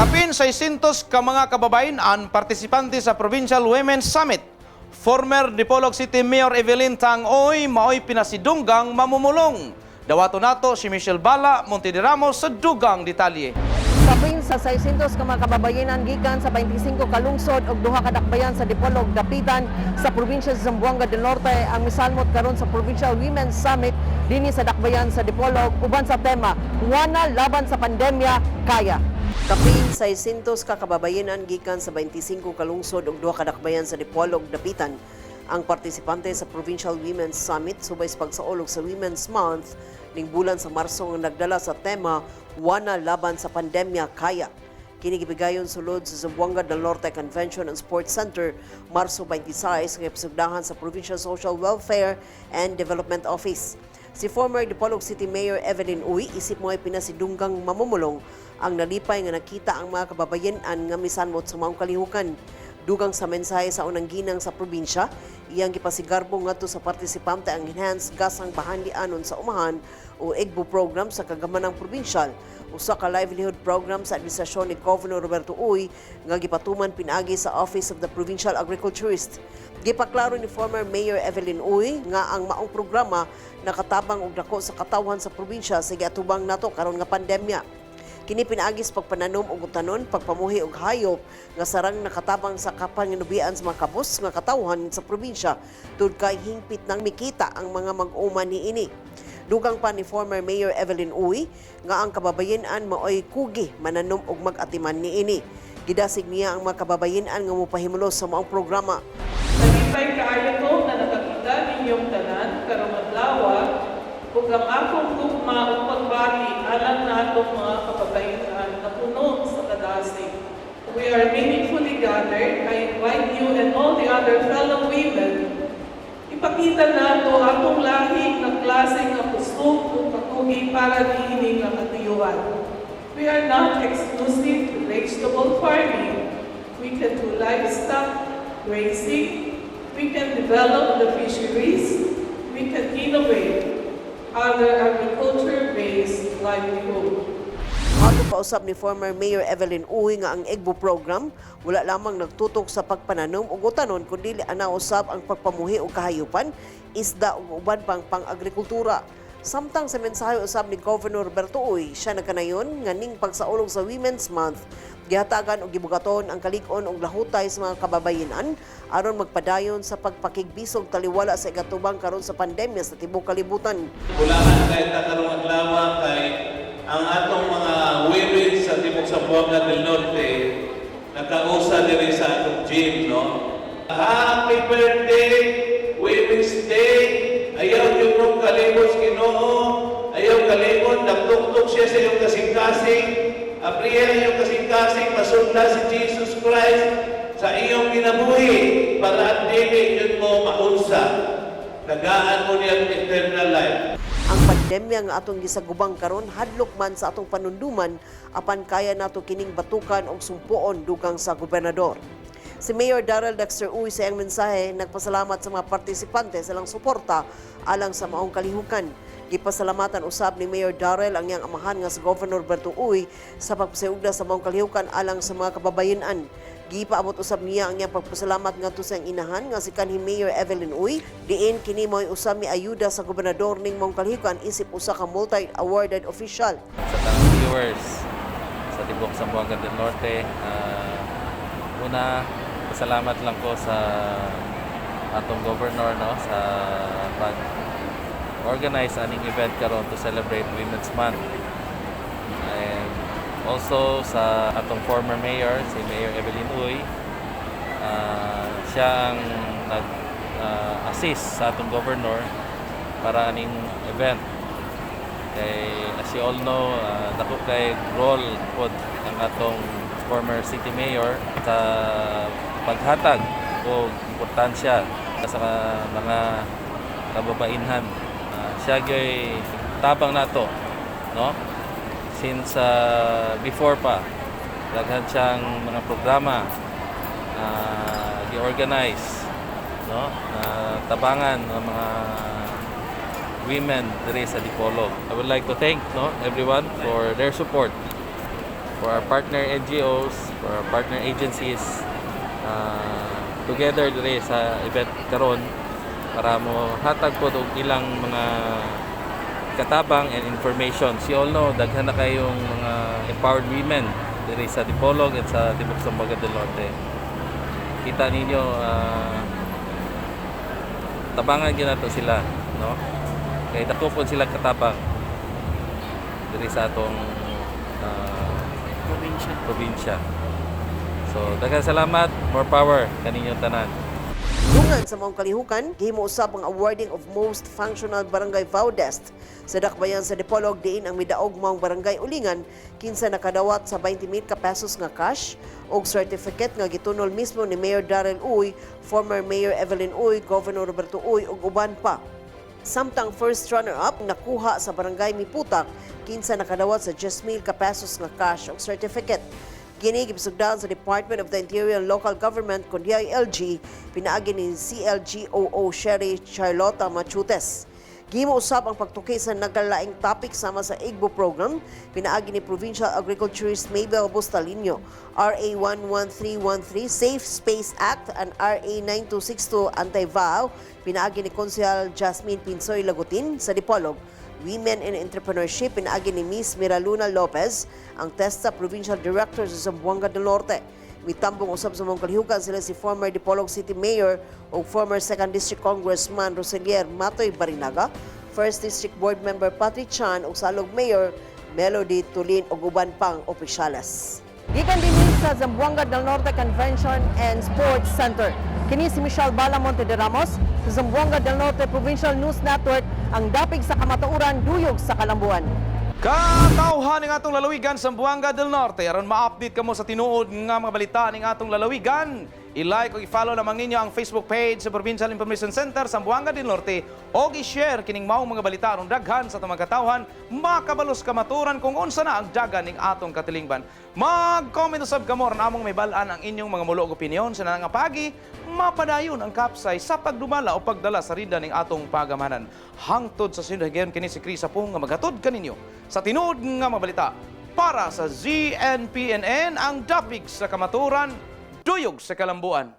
Kapin 600 ka mga kababayen-an partisipante sa Provincial Women's Summit. Former Dipolog City Mayor Evelyn Tang-Uy maoy pinasidunggang mamumulong. Dawato nato si Michelle Bala Montederamos sa dugang detalye. Kapin sa 600 ka mga kababayenan gikan sa 25 ka lungsod ug duha ka dakbayan sa Dipolog, Dapitan sa probinsya sa Zamboanga del Norte ang misalmot karon sa Provincial Women's Summit dinhi sa dakbayan sa Dipolog uban sa tema "Wana laban sa pandemya, kaya". Kapin 600 ka kababayenan gikan sa 25 ka lungsod ug duha ka dakbayan sa Dipolog, Dapitan ang partisipante sa Provincial Women's Summit subay sa pagsaulog sa Women's Month ning bulan sa Marso nga nagdala sa tema "Wana laban sa pandemya, kaya". Kini gipigayon sulod sa Zamboanga del Norte Convention and Sports Center Marso 26 nga pisugdahan sa Provincial Social Welfare and Development Office. Si former Dipolog City Mayor Evelyn Uy isip maoy pinasidunggang mamumulong ang nalipay nga nakita ang mga kababayenan nga misanmot sa maong kalihukan. Dugang sa mensahe sa unang ginang sa probinsya, iyang gipasigarbo ngadto sa partisipante ang Enhanced Gasang Bahanlianon sa Umahan o EGBU program sa Kagamanang Probinsyal, usa ka livelihood program sa administrasyon ni Governor Roberto Uy nga gipatuman pinaagi sa Office of the Provincial Agriculturist. Gipaklaro ni former Mayor Evelyn Uy nga ang maong programa nakatabang og dako sa katawhan sa probinsya sa giatubang nato karon nga pandemya. Kini pinaagi sa pagpananom og utanon, pagpamuhi og hayop nga sarang nakatabang sa kapanginubian sa mga kabus nga katawhan sa probinsya tud kay hingpit nang mikita ang mga mag-uma niini. Dugang pa ni former Mayor Evelyn Uy nga ang kababayen-an maoy kugi mananom og mag-atiman niini. Gidasig niya ang mga kababayen-an nga mopahimulos sa maong programa. Nalipay kaayo ko nga nakakita ninyong tanan karong adlaw ug ang akong gugma ug pagbati alang natong mga kababayen-an na puno sa kadasig. We are meaningfully gathered. I invite you and all the other fellow women. Ipakita nato atong lahi nga klase nga kusog ug kakugi para niini nga katuyuan. We are not exclusive to vegetable farming. We can do livestock raising. We can develop the fisheries. We can innovate other agriculture-based livelihood. Mato pausab ni former Mayor Evelyn Uy nga ang EGBU program wala lamang nagtutok sa pagpananom ug utanon kundi ana usab ang pagpamuhi og kahayupan, isda ug uban pang pang-agrikultura. Samtang sa mensahe usab ni Governor Roberto Uy, siya nagkanayon nga ning pagsaulog sa Women's Month gihatagan og gibugaton ang kalig-on og lahutay sa mga kababayenan aron magpadayon sa pagpakigbisog taliwala sa igatubang karon sa pandemya sa tibuok kalibutan. Bulahan kay ta karong adlaw kay ang atong mga women sa tibuok Zamboanga del Norte nakausa diri sa atong gym, no? Happy birthday, Women's Day! Ayaw gyud mong kalimot sa Ginoo. Ayaw kalimot, nagtuktok siya sa iyong kasing-kasing. Abrihan iyong kasing-kasing, masudla si Jesus Christ sa iyong kinabuhi para at dili gyud mo maunsa. Tagaan mo niya ang eternal life. Ang pandemya nga atong gisagubang karon hadlok man sa atong panunduman apan kaya nato kining batukan og sumpoon, dugang sa gobernador. Si Mayor Darrell Dexter Uy sa iyang mensahe nagpasalamat sa mga partisipante sa ilang suporta alang sa maong kalihukan. Gipasalamatan usab ni Mayor Darrell ang iyang amahan nga si Governor Berto Uy sa pagpasayugda sa maong kalihukan alang sa mga kababayenan. Gipaabot usab niya ang iyang pagpasalamat ngadto sa iyang inahan nga si kanhi Mayor Evelyn Uy, diin kini mo'y usab mi ayuda sa gobernador ning maong kalihukan isip usa ka multi-awarded official. Sa tanang viewers sa tibuok Zamboanga del Norte. Una, pasalamat lang ko sa atong governor, no, sa pag organize aning event karon to celebrate Women's Month. And also sa atong former mayor, si Mayor Evelyn Uy, siya ang nag assist sa atong governor para aning event. Kay as you all know, dako kay role pod ang atong former city mayor sa paghatag og importansya sa mga kababainhan. Siya gyud tabang nato, no? Since before pa, daghan siyang mga programa gi-organize, no, na tabangan ng mga women diri sa Dipolog. I would like to thank, no, everyone for their support. For our partner NGOs, for our partner agencies, together dire sa event karon para mo hatag pod og ilang mga katabang and information. So you all know, daghan na kayong mga empowered women diri sa Dipolog at sa Tibok Zamboanga del Norte. Kita ninyo, tabangan gyud nato sila, no? Kay dako pod sila katabang diri sa atong Probinsya. Probinsya. So, daghang salamat, more power kaninyong tanan. Dungan sa maong kalihukan, gihimo usab ang awarding of most functional barangay VAWDesk sa dakbayan sa Dipolog, diin ang midaog maong Barangay Ulingan, kinsa nakadawat sa 20,000 ka pesos nga cash og certificate nga gitunol mismo ni Mayor Darrell Uy, former Mayor Evelyn Uy, Governor Roberto Uy ug uban pa. Samtang first runner-up nakuha sa Barangay Miputak, kinsa nakadawat sa 10,000 ka pesos nga cash og certificate. Kini gipasugdan sa Department of the Interior and Local Government kon DILG pinaagi ni CLGOO Sherry Charlotta Machutes. Gihimo usab ang pagtuki sa nagkalaing topic sama sa IGBO program pinaagi ni Provincial Agriculturist Mabel Bustalino, RA 11313 Safe Space Act and RA 9262 Anti-VAW pinaagi ni Konsehal Jasmine Pinsoy Lagutin sa Dipolog. Women in Entrepreneurship pinaagi ni Miss Miraluna Lopez, ang TESDA Provincial Director sa Zamboanga del Norte. Mitambong usab sa maong kalihukan sila si former Dipolog City Mayor ug former 2nd District Congressman Roselier Matoy Barinaga, 1st District Board Member Patrick Chan ug Salog Mayor Melody Tulin ug uban pang opisyales. Gikan dinhi sa Zamboanga del Norte Convention and Sports Center. Kini si Michelle Balamonte de Ramos sa Zamboanga del Norte Provincial News Network, ang dapig sa kamatuoran, duyog sa kalambuan. Katawhan ning atong lalawigan, Zamboanga del Norte, aron ma-update kamo sa tinuod nga mga balita ning atong lalawigan, i-like o i-follow lamang ninyo ang Facebook page sa Provincial Information Center Zamboanga del Norte o i-share kining maong mga balita aron daghan sa atong mga katawhan makabalos kamaturan kung unsa na ang dagan ning atong katilingban. Mag-comment usab kamo aron among mahibal-an ang inyong mga mulo ug opinyon sa nga pagi mapadayon ang kapsay sa pagdumala o pagdala sa rida ning atong pagamanan. Hangtod sa sunod higayon, kini si Chris Apong nga maghatod kaninyo sa tinuod nga mga balita para sa ZNPNN, ang dapig sa kamaturan, duyog sa kalambuan.